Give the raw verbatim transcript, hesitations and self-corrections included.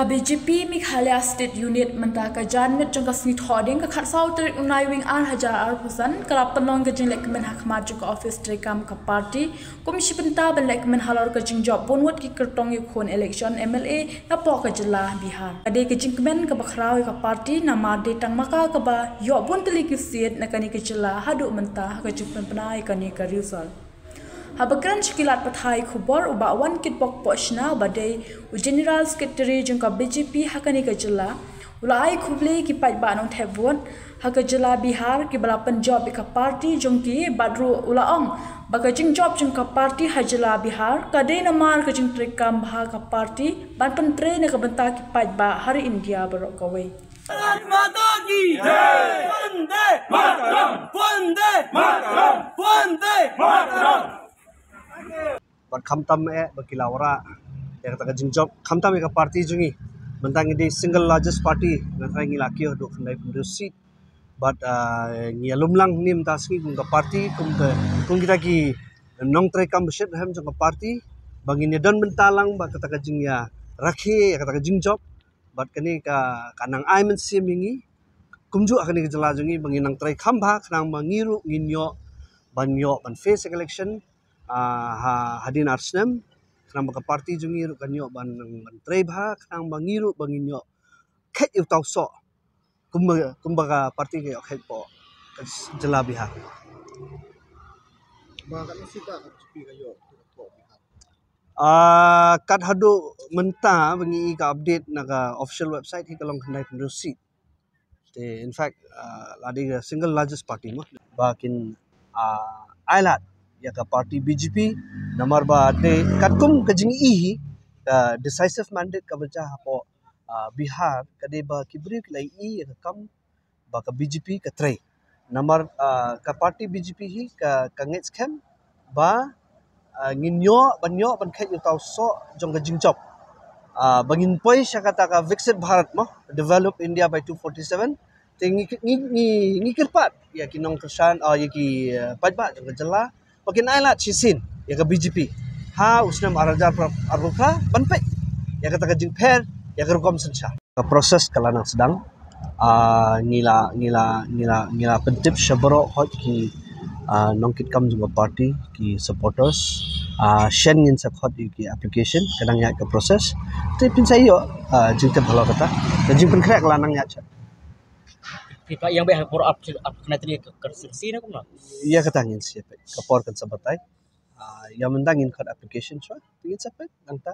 Ka B J P Meghalaya State Unit mynta ka janmiet jong ka sngi Thohdieng ka khatsaw tarik u Naiwieng ar hajar arphew san ka la pynlong ka jinglehkmen ha khmat jong ka office treikam ka party kum shi bynta ban lehkmen halor ka jingjop bun ngut ki kyrtong ïakhun election M L A napoh ka jylla Bihar. Ka dei ka jingkmen kaba khraw ïa ka party namar dei tang ma ka kaba ïoh bun tylli ki seat na kane ka jylla haduh mynta ha ka jingpynbna ïa kane ka result. Haba kren sha ki lad pathai khubor u Bah Wankitbok Pohshna uba dei u General Secretary jong ka B J P ha kane ka jylla u la ai khublei ki paidbah nongthep vote ha ka jylla Bihar kiba la pynjop ïa ka party jong ki bad ruh u la ong ba ka jingjop jong ka party ha jylla Bihar ka dei namar ka jingtreikam bha ka party ban pyntrei na ka bynta ki paidbah ha ri India baroh kawei. भारत माता की जय। वंदे मातरम। वंदे मातरम। वंदे मातरम। Bad khamtam eh ba ki la wanrah ïa kata ka jingjop khamtam ïa ka party jong ngi. Mynta ngi dei single largest party, nga trai ngi la kiew haduh khyndai phew seat. Bad ah, ngi ïalum lang mynta ka sngi kum ka party, kum ka, kum kita ki nongtreikam ba shit ba hem jong ka party ba ngin ïa don bynta lang ba kata ka jingïarakhe ïa kata ka jingjop. Bad kane ka, ka nang ai mynsiem ïa ngi kumjuh ha kane ka jylla jong ngi ba ngin nang trei kham bha khnang ba ngi ruh ngin ïoh ban ïoh ban face election ah, ha, hadien ar snem khnang ba ka party jong ngi ruh kan ïoh ban, ban trei bha khnang ba ngi ruh ba ngin ïoh kheit ïa uta u soh kumba, kumba ka party ka ïoh kheit hapoh ka jylla Bihar. Ba katno seat ka B J P ka ïoh hapoh Bihar? Ah, kat haduh mynta ba ngi i ka update na ka official website hi ka long khyndai phew seat. Te in fact ah, la dei ka single largest party mo ba kin ah, ai lad ïa ka party B J P namar ba te katkum ka jingïohi ka decisive mandate kaba jah hapoh ah, Bihar ka dei ba ki briew ki la ïohi ïa ka kam ba ka B J P ka trei. Namar ah, ka party B J P hi ka, ka ngeit skhem ba ah, ngin ïoh ban ïoh ban kheit ïa uta u soh jong ka jingjop. Ah, ba ngin poi sha kata ka Viksit Bharat mo, Developed India by two forty-seven. Te ngi, ngi, ngi, ngi kyrpad ïa ki nongkyrshan ah, ïa ki ah, paidbah jong ka jylla ba kin ai lad shisien ïa ka B J P ha u snem ar hajar arphew phra ban peit ïa kata ka jingpher ïa ka rukom synshar. Ka process ka la nang sdang. Ah, ngi la, ngi la, ngi la, ngi la pyntip sha baroh hot ki ah, nongkitkam jong ka party, ki supporters. Ah, shen ngin sa khot ïa ki application, ka dang ïaid ka process. Te phin sa ïoh ah, jingtip halor kata. Ka jingpynkhreh ka la nang ïaid sha. Phi pla ïeng beit ha ka por ap, ap kane tani ka, ka syrsi na kumno? Ïa kata ngin sa peit. Ka por kan sa batai. Ah, ïa mynta ngin khot application shuwa. Ngin sa peit nangta.